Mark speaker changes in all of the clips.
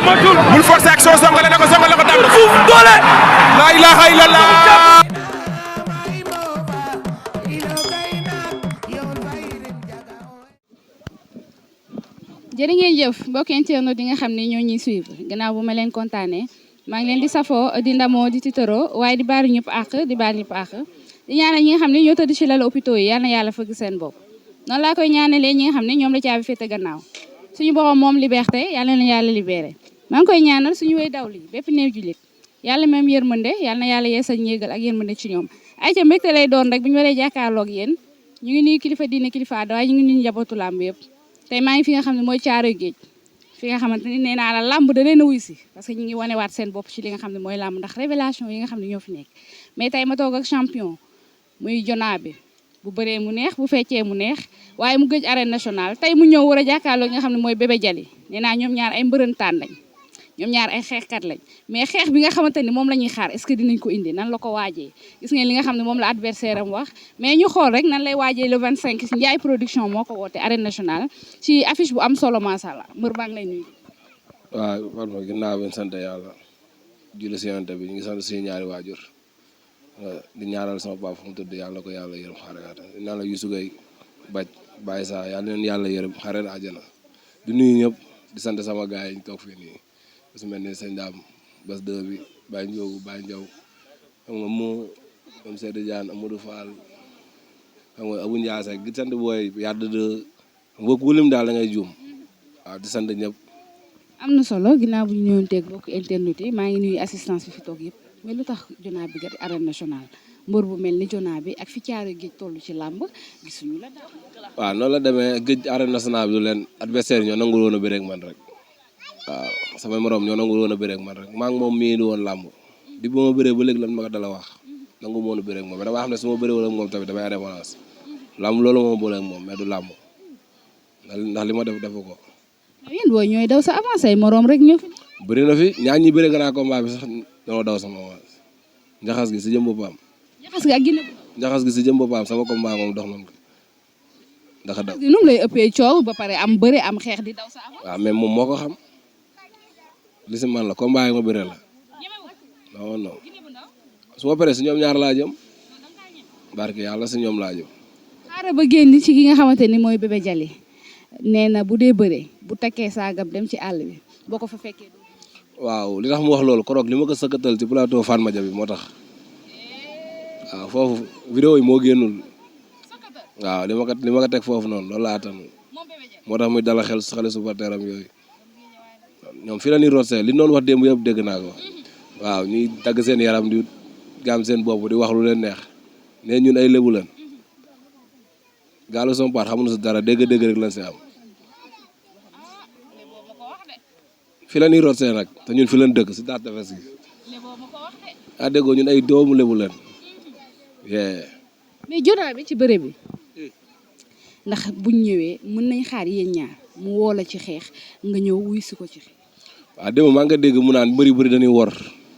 Speaker 1: matul bul forcer action songale na ko daan na fuuf doole la ilaha illallah
Speaker 2: jërë ngeen jëf mbokk internet yi nga xam ne ñoo ñuy suivre gannaaw bu ma leen kontaanee maa ngi leen di safoo di ndamoo di titaroo waaye di baalu ñëpp àq di baal ñëpp àq di ñaanal ñi nga xam ne ñoo tëdd ci lal hôpitaux yi yal na yàlla fëgg seen bopp noonu laa koy ñaanalee ñi nga xam ne ñoom la caabi féete gannaaw suñu borom moom liberté yàlla na yàlla libéré maa ngi koy ñaanal suñu way dawli bépp néew jullit yàlla même yërmande yàlla na yàlla yeesal ñéegal ak yërmande ci ñoom ay ca mbégte lay doon rek bu ñu waree jàkkaarloog yéen ñu ngi nuyu kilifa diine kilifa aada waaye ñu ngi nuyu njabootu làmb yëpp tey maa ngi fi nga xam ne mooy Caaroy Géej fi nga xamante ni nee naa la làmb da leen a wuy si parce que ñu ngi wanewaat seen bopp ci li nga xam ne mooy làmb ndax révélation yi nga xam ne ñoo fi nekk mais tey ma toog ak champion muy Jona bi bu bëree mu neex bu feccee mu neex waaye mu gëj arène nationale tey mu ñëw war a jàkkaarloo nga xam ne mooy Bébé Dialy nee naa ñoom ñaar ay mbërëntaan lañ ñoom ñaar ay xeexkat lañ mais xeex bi nga xamante ni moom la ñuy xaar est-ce que dinañ ko indi nan la ko waajee gis ngeen li nga xam ne moom la adversaire am wax mais ñu xool rek nan lay waajee le 25 si Ndiaye production moo ko woote arène nationale ci affiche bu am solo macha allah mbër baa ngi lay nuyu.
Speaker 3: waaw pardon ginnaaw bi ñu sant yàlla julli si yonent bi ñu ngi sant suñu ñaari waajur di ñaanal sama papa fu mu tëdd yàlla ko yàlla yërëm xaare di ñaanal Youssou Gueye baj bàyyi saa yàlla leen yàlla yërëm xaare àjjana di nuyu ñëpp di sant sama gars yi ñu toog fii nii su mel ni sëñ Dame bas dë bi Baye Ndiogu Baye Ndiaw xam nga mu am Seydou Diane Amadou Fall xam nga Abou Ndiasse gi sant booy yàdd de mbokk wulim daal da ngay juum waaw di sant ñëpp.
Speaker 2: am na solo ginnaaw bu ñu ñëwoon teeg bokk internet yi maa ngi nuyu assistance bi fi toog yëpp mais lu tax Jona bi gat arène nationale mbër bu mel ni Jona bi ak fi Caaroy Géej toll ci làmb gisuñu la daal.
Speaker 3: waaw noonu la demee géej arène nationale bi du leen adversaire ñoo nangul woon a bëre ak man rek waaw samay morom ñoo nangul woon a bëre ak man rek maa ngi moom mii di woon làmb di ba ma bëree ba léegi lan ma ko dala wax nangu ma woon a bëre ak moom mais dama xam ne su ma bëree wala ak moom tamit damay revanche làmb loolu moo ma boole ak moom mais du làmb ndax li ma def defu ko.
Speaker 2: yéen booy ñooy daw sa avancé ay morom rek ñoo fi.
Speaker 3: bëri na fi ñaar ñi bëre grand combat bi sax dama daw sama avance njaxas gi si jëm boppam.
Speaker 2: njaxas gi ak Guinée.
Speaker 3: njaxas gi si jëm boppam sama combat moom dox nañ ko ndax daw.
Speaker 2: nu mu lay ëppee coow ba pare am bëre am xeex di daw sa avance.
Speaker 3: waaw mais moom moo ko xam li si man la combat yi ma bëre la non non su ma paree si ñoom ñaar laa jëm barke yàlla si ñoom laa jëm.
Speaker 2: xaaral ba génn ci ki nga xamante ni mooy Bébé Dialy nee na bu dee bëre bu takkee saagam dem ci àll bi boo ko fa fekkee.
Speaker 3: waaw li tax mu wax loolu koroog li ma ko sëkkatal ci plateau Fatma Dia bi moo tax waaw foofu vidéo yi moo génnul waaw li ma ko teg foofu noonu loolu laa attan moo tax muy dala xel xale supporteram yooyu ñoom fii la ñuy root li noonu wax démb yëpp dégg naa ko waaw ñuy dagg seen yaram di gaam seen bopp di wax lu leen neex ne ñun ay lébu lan gaalu sompaat xamuñu si dara dégg-dégg rek lañ si am fi la ñuy root see nag te ñun fi leen dëkk si daat tefes gi ah déggoo ñun ay doomu lébu leen
Speaker 2: mais Jona bi ci bëre bi ndax buñ ñëwee mën nañ xaar yéen ñaar mu woo la ci xeex nga ñëw wuy si ko ci xeex.
Speaker 3: waaw démb maa nga dégg mu naan bëri dañuy wor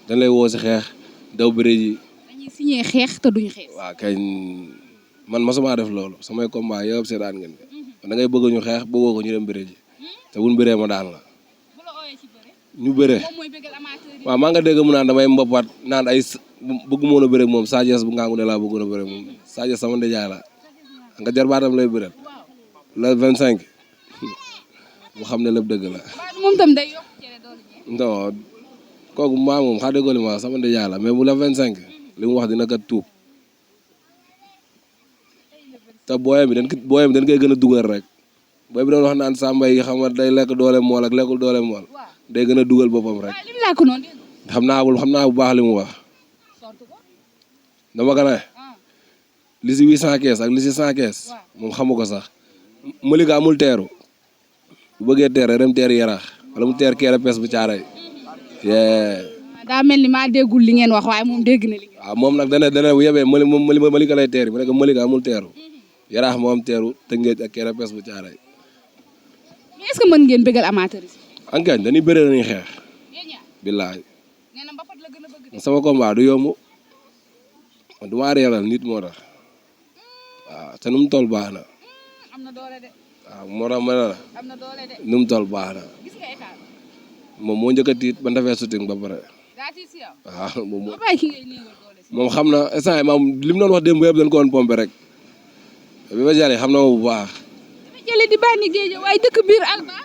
Speaker 3: dañ lay woo si xeex daw bëri ji
Speaker 2: dañuy signé xeex te duñ xeex.
Speaker 3: waaw kañ man mosuma def loolu samay combat yëpp seetaan ngeen da ngay bëgg ñu xeex bëggoo ko ñu dem bëre ji te buñ bëree ma daan la ñu bëre waaw maa nga dégg mu naan damay mboppaat naan ay bëgg moon a bëre ak moom Sa Thiès bu ngangu ne laa bëggoon a bëre ak moom Sa Thiès sama ndijaay la nga jar baatam lay bëreel le 25 mu xam ne lépp dëgg la
Speaker 2: moom tam day yokk cere doole
Speaker 3: non kooku maa moom xaa déggoo li ma sama ndijaay la mais bu le 25 li mu wax dina ko tuub te booyam bi dañ koy gën a dugal rek booy bi doon wax naan Samba yi xam nga day lekk doole mool ak lekkul doole mool day gën a dugal boppam rek xam naa bu baax li mu wax dama ko ne li si 800 kees ak li si 100 kees moom xamu ko sax Malika amul teeru bu bëggee teer dem teer yaraax wala mu teer keere pes bu caaray
Speaker 2: daa mel ni maa déggul li ngeen wax waaye moom dégg na li
Speaker 3: waaw moom nag dana bu yebee Malika lay teer bu nekk Malika amul teeru yaraax moo am teeru Tëngéej ak keere pes bu caaray
Speaker 2: mais est-ce que mën ngeen bëggal amateur yi
Speaker 3: ankañ dañuy bëre dañuy xeex billaay sama combat du yomb du ma réeral nit moo tax waaw te nu mu toll baax na
Speaker 2: am na doole de
Speaker 3: waaw moo tax ma ne la
Speaker 2: am na doole de
Speaker 3: nu mu toll baax na
Speaker 2: gis nga état
Speaker 3: moom moo njëkk a tiit ba defee shooting ba pare waaw moom xam na instant yii maam li mu doon wax démb yëpp dañ ko woon pompé rek Bébé Dialy xam na ma bu baax.
Speaker 2: Bébé Dialy di bànni géej waaye dëkk biir Alba.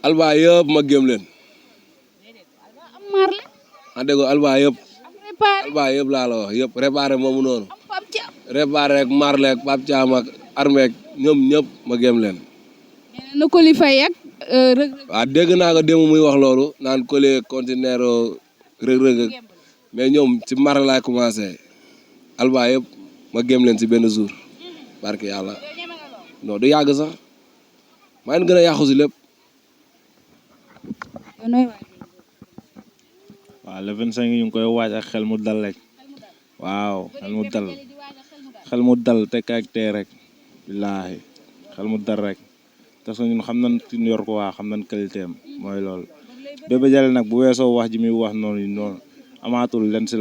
Speaker 3: Alba yëpp ma gëm leen.
Speaker 2: am maar la.
Speaker 3: ah dégg nga Alba yëpp.
Speaker 2: am réparé
Speaker 3: Alba yëpp laa la wax yëpp réparé moomu noonu.
Speaker 2: am Pape Thiam.
Speaker 3: réparé rek Marley ak Pape Thiam ak Armé ak ñoom ñëpp ma gëm leen.
Speaker 2: nee na Coly Faye ak Reug Reug.
Speaker 3: waaw dégg naa ko démb muy wax loolu naan Coly conteneur Reug Reug ak mais ñoom ci Marley laay commencé Alba yëpp ma gëm leen ci benn jour. barke yàlla non du yàgg sax maa ngi gën a yàqu si lépp.
Speaker 4: waaw le 25 ñu ngi koy waaj ak xel mu dal rek waaw xel mu dal tekk ak tee rek billaahi xel mu dal rek te su ñun xam nañ ci yor ko waa xam nañ qualité am mooy loolu. Bébé Dialy nag bu weesoo wax ji muy wax noonu amaatul len si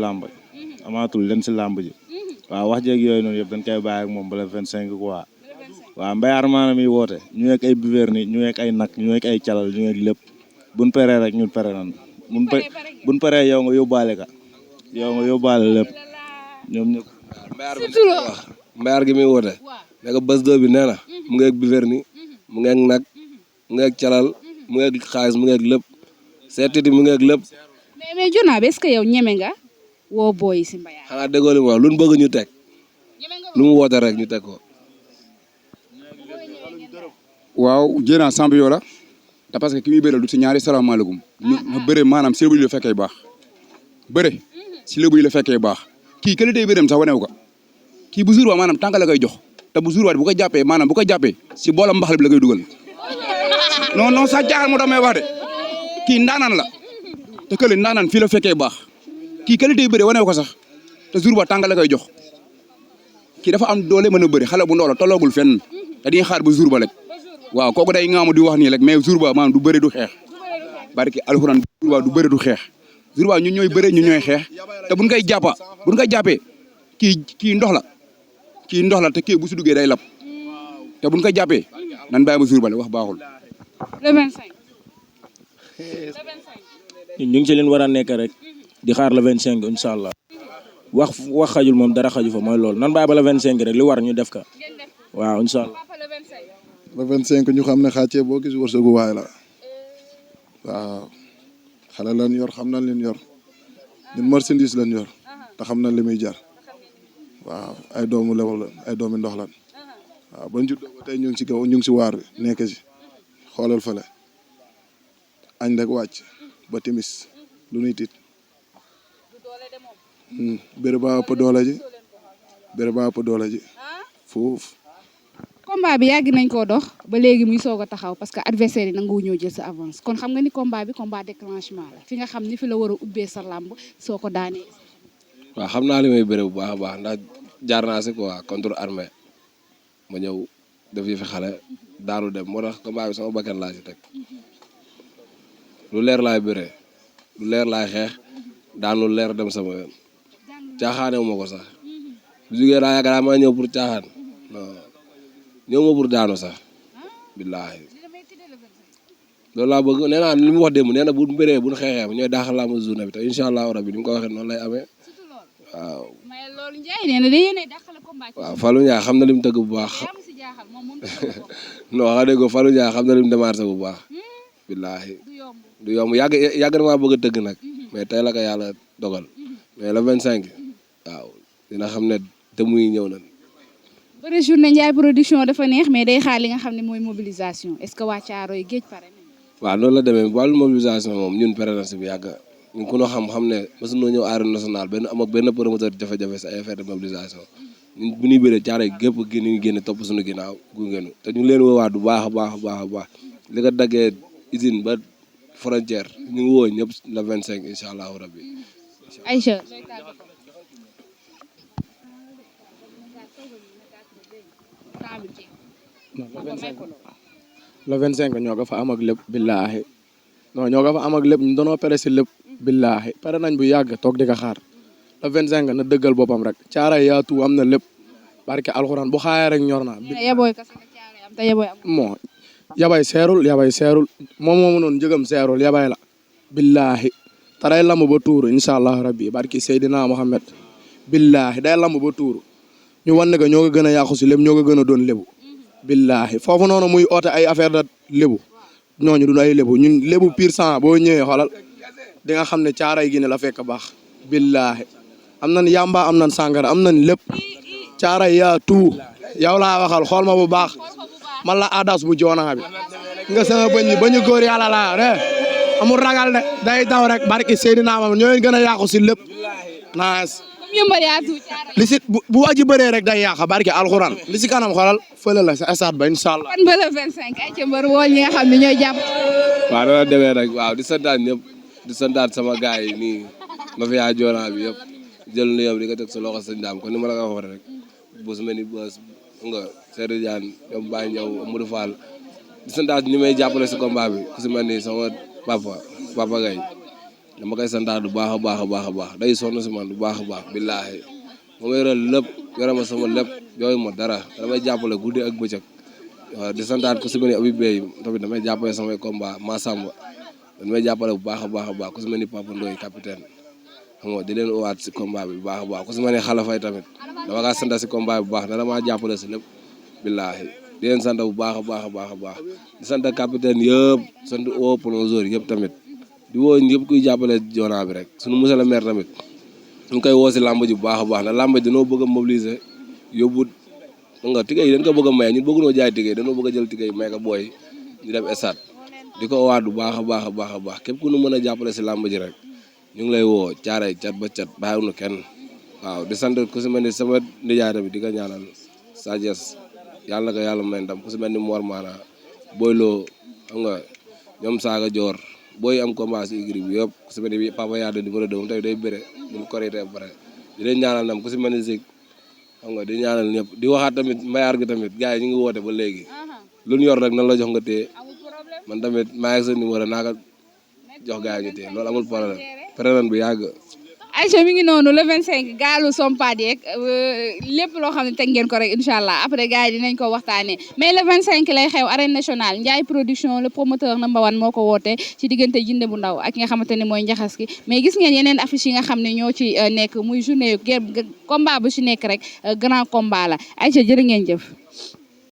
Speaker 4: làmb ji waaw wax jeeg yooyu noonu yëpp dañ koy bàyyi ak moom ba le 25 quoi waaw Mbaye Armana mi woote ñu nekk ay biveer ni ñu nekk ay nag ñu nekk ay calal ñu nekk lépp buñ paree rek ñun pare nan buñ paree yow nga yóbbaale ka yow nga yóbbaale lépp ñoom ñëpp.
Speaker 3: Mbayar gi muy woote ne ko bés doo bi nee na mu ngi ak biveer ni mu ngi ak nag mu ngi ak calal mu ngi ak xaalis mu ngi ak lépp seetiti mu ngi ak lépp.
Speaker 2: mais Jona est-ce que yow ñeme nga woo booy si Mbayar.
Speaker 3: xanaa déggoo li mu wax lu mu bëgg ñu teg lu mu woote rek ñu teg ko.
Speaker 5: waaw Diena champion la te parce que ki muy bëre du si ñaari salaamaaleykum ñu bëre maanaam si lébu yi la fekkee baax bëre si lébu yi la fekkee baax kii qualité yi bëreem sax wanewu ko kii bu jour ba maanaam tànk la koy jox te bu jour ba bu ko jàppee maanaam bu ko jàppee si boolam mbaxal bi la koy dugal non sax jaaxal moo tax may wax de kii ndaanaan la te kële ndaanaan fii la fekkee baax kii qualité yi bëre wanewu ko sax te jour ba tànk la koy jox kii dafa am doole mën a bëri xale bu ndaw la tolloogul fenn te di xaar ba jour ba rek waaw kooku day ngaamu di wax nii rek mais jour ba maanaam du bëri du xeex barki alxuraan jour ba du bëri du xeex jour ba ñun ñooy bëre ñun ñooy xeex te buñ koy jàppee kii ndox la te kii bu si duggee day lab te buñ koy jàppee nan bàyyi ma jour ba wax baaxul.
Speaker 2: le 25.
Speaker 4: ñun ñu ngi ci leen war a nekk rek di xaar le 25 incha allah wax xajul moom dara xaju fa mooy loolu nan bàyyi ba le 25 rek li war ñu def ka waaw incha allah.
Speaker 6: le 25 ñu xam ne xàccee boo gis wërsëgu waay la waaw xale lan yor xam nañ leen yor ñun marchandise lan yor te xam nañ li muy jar waaw ay doomu lewal lan ay doomi ndox lan waaw ban juddoo ba tey ñu ngi si kaw ñu ngi si waar bi nekk si xoolal fale añ rek wàcc ba timis lu nuy tiit béré ba ëpp doole ji foofu.
Speaker 2: combat bi yàgg nañ koo dox ba léegi muy soog a taxaw parce que adversaire yi nangu ñëw jël sa avance kon xam nga ni combat bi combat déclenchement la fi nga xam ni fi la war a ubbee sa làmb soo ko daanee.
Speaker 3: waaw xam naa li may bëre bu baax a baax ndax jaar naa si quoi contre armée ma ñëw def yi fi xale daanu dem moo tax combat bi sama bakkan laa si teg lu leer laay bëree lu leer laay xeex daan lu leer dem sama yoon caaxaanewu ma ko sax bu jugee daa yaakaar maa ñëw pour caaxaan non ñëw ma pour daanu sax billaahi loolu laa bëgg nee naa li mu wax démb nee na bu bëree bu ñu xeexee ñooy daaxal laa ma journée bi te incha allahu rabi ni mu ko waxee noonu lay amee waaw. waaw Fallou Ndiaye xam na li mu tëgg bu baax non wax dëgg ko Fallou Ndiaye xam na li mu démarré bu baax billaahi du yomb yàgg na maa bëgg a tëgg nag mais tey la ko yàlla dogal mais le 25 waaw dina xam ne te muy ñëw na.
Speaker 2: bëre journée Ndiaye production dafa neex mais day xaar li nga xam ne mooy mobilisation est-ce que waa Caaroy géej pare nañ.
Speaker 3: waaw loolu la demee wàllu mobilisation moom ñun pare na si bu yàgg ñun ku ñu xam ne mosuñoo ñëw arène nationale benn promoteur jafe-jafe sa affaire de mobilisation ñun bu ñuy bëree Caaroy gépp gi ñu génne topp suñu ginnaaw gungeenu te ñu leen woowaat bu baax a baax li ko daggee usine ba frontière ñu ngi woo ñëpp le 25 incha allahu rabbi.
Speaker 2: Aïcha.
Speaker 7: le 25 ñoo ko fa am ak lépp billaahi non ñoo ko fa am ak lépp ñu doonoo pare si lépp billaahi pare nañ bu yàgg toog di ko xaar le 25 na dëggal boppam rek Caaroy yaatu am na lépp barke alxuraan bu xaayee rek ñor na.
Speaker 2: yebooy kese la Caaroy am te yebooy am.
Speaker 7: bon yabay seerul moom moomu noonu njëgam seerul yabay la billaahi te day lamb ba tuuru incha allah rabbi barki Seydina Mohamed billaahi day lamb ba tuuru ñu wan ne que ñoo ko gën a yàqu si lépp ñoo ko gën a doon lébu billaahi foofu noonu muy oote ay affaire da lébu ñooñu du ay lébu ñun lébu pire sang boo ñëwee xoolal di nga xam ne caaray gi ne la fekk baax billaahi am nañ yamba am nañ sàngara am nañ lépp caaray yaa tout yow laa waxal xool ma bu baax man la adas bu joonaa bi nga sama bëñ ñi bañu góor yàlla laa re amul ragal de day daw rek barki Seydina Mohamed ñoo gën a yàqu si lépp naas li si bu waji bëree rek day yàq barki alxuraan li si kanam xoolal fële la sa stade ba incha allah.
Speaker 2: kon ba le 25 ay ca mbër woo ñi nga xam ne ñooy jàpp.
Speaker 3: waaw dana demee rek waaw di santaat ñëpp di santaat sama gars yi nii ma fi yaa joonaa bi yëpp jël na yow di nga teg sa loxo sëñ daam kon ni ma la ko waxee rek bés mel ni bés nga Seydou Diagne ñoom Baye Ndiaw Amadou Fall di santaat ñi may jàppale si combat bi ku si mel ni sama papa Gaye dama koy santaat bu baax a baax a baax a baax day sonn si man bu baax a baax billaahi ma may yoral lépp yore ma sama lépp yooyu ma dara damay jàppale guddi ak bëccëg waaw di santaat ku si mel ni Habib Bey tamit damay jàppale samay combat Massamba damay jàppale bu baax a baax a baax ku si mel ni Papa Ndoye capitaine xam nga di leen uwaat si combat bi bu baax a baax ku si mel ni Xalafay tamit dama kaa sant si combat bi bu baax na damaa jàppale si lépp billaahi di leen sant bu baax a baax a baax a baax di sant capitaine yëpp sant woo plongeur yëpp tamit di woo ñëpp kuy jàppale joonaa bi rek sunu monsieur le maire tamit ñu koy woo si làmb ji bu baax a baax na làmb ji dañoo bëgg a mobiliser yóbbu nga tigay yi dañ ko bëgg a maye ñun bëggunoo jaay tigay dañoo bëgg a jël tigay may ko booy ñu dem stade di ko waat bu baax a baax a baax a baax képp ku nu mën a jàppale si làmb ji rek ñu ngi lay woo caaray cat ba cat bàyyiwuñu kenn waaw di sant ku si mel ni sama nijaay tamit di ko ñaanal sagesse yàlla na ko yàlla may ndam ku si mel ni Mor Maana Boyloo xam nga ñoom Saaga Joor booy am combat si igri bi yëpp ku si mel ni Papa Yade numéro 2 moom tey day bëre ñu korité ba pare di leen ñaanal ndam ku si mel ni Zik xam nga di ñaanal ñëpp di waxaat tamit mbayaar gi tamit gars yi ñu ngi woote ba léegi lu ñu yor rek nan la jox nga téye man tamit maa ngi sa numéro naa ko jox gars yi ñu téye loolu amul problème preneen bu yàgg.
Speaker 2: Aïcha mi ngi noonu le 25 gaalu Sompat yeeg lépp loo xam ne teg ngeen ko rek incha allah après gars yi dinañ ko waxtaanee mais le 25 lay xew arène nationale Ndiaye production le promoteur number 1 moo ko woote ci diggante Jinde bu ndaw ak nga xamante ne mooy njaxas ki mais gis ngeen yeneen affiche yi nga xam ne ñoo ci nekk muy journée yu combat bu ci nekk rek grand combat la Aïcha jërë ngeen jëf.